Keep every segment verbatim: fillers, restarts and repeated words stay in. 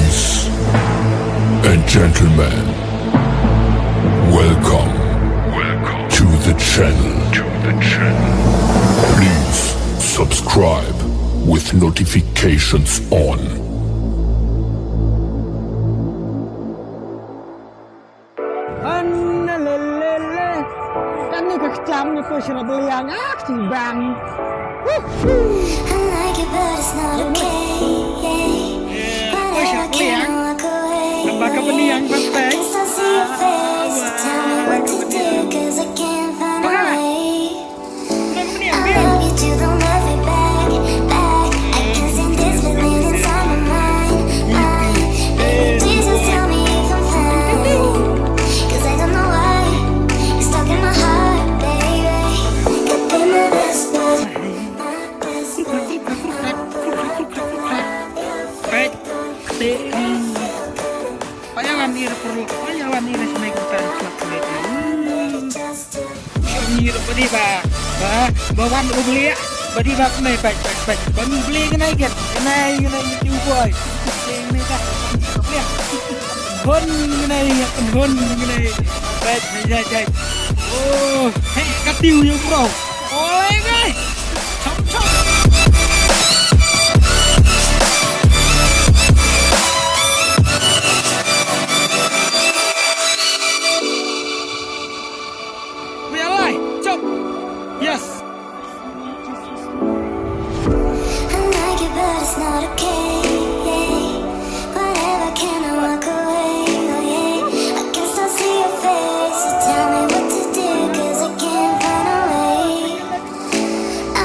And gentlemen, welcome, welcome to the channel. To the channel. Please subscribe with notifications on. Anelelele. Kane ka klam ne poi sha la baliang ak ti bang. Huh, huh. I like it, but it's not okay. Yeah. Poi sha la baliang. Walk away. Namar ka baliang ba pek. I can still see your face. Tell me what to do, 'cause I can't find a way. I love you till the love it back, back. I can't stand this feeling inside my mind, mind. Baby, please just tell me if I'm fine. 'Cause I don't know why you're stuck in my heart, baby. Could be my best bud, my best bud. Peit, peit. Paya wan ira perlu, paya wan ira semai kita. Ni ira pedi ba, ba, ba wan u beliak, pedi ba kena baik, baik, baik. Ban beli kena ikan, kena, kena itu boy. Beli kena dah. Beliak. Hon kena, hon kena. Baik, baik, baik. Oh, hei, katiu ya bro. Oi, guys. Chop, chop. We are live. Chop. Yes. I like it, but it's not okay. Whatever, can I walk away? Oh, yeah. I can still see your face. So tell me what to do, 'cause I can't find a way. I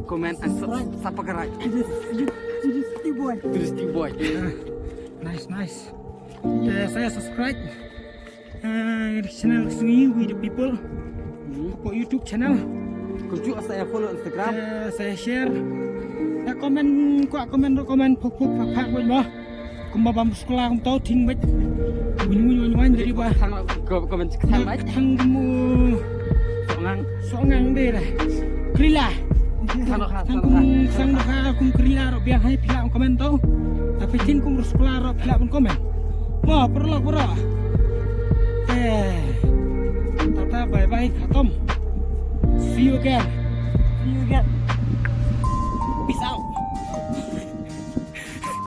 Comment and sub- subscribe. It is, it is, it is the boy. Tulis di boy. Nice, nice. Te sa ïa subscribe. Uh, channel Sngi We The People. Ko YouTube channel. Kumjuh sa ïa follow Instagram. Uh, sa ïa share. Ïa comment, kwah comment ruh comment phok phok phak phak wei mo. Kumba bam skula kumto thing beit. Win win win win dari ba. Thang ko comment thang mai. Thang mu. Songang. Songang de la. Krila. Thang ha Thang thang ha. Kum sang ha kum krila ruh biang hai phi lah comment to. Tapi tin kum skula ruh phi lah comment. Mo perlu perlu. Eh. Tata bye bye khatam. See you again. See you again. Peace out.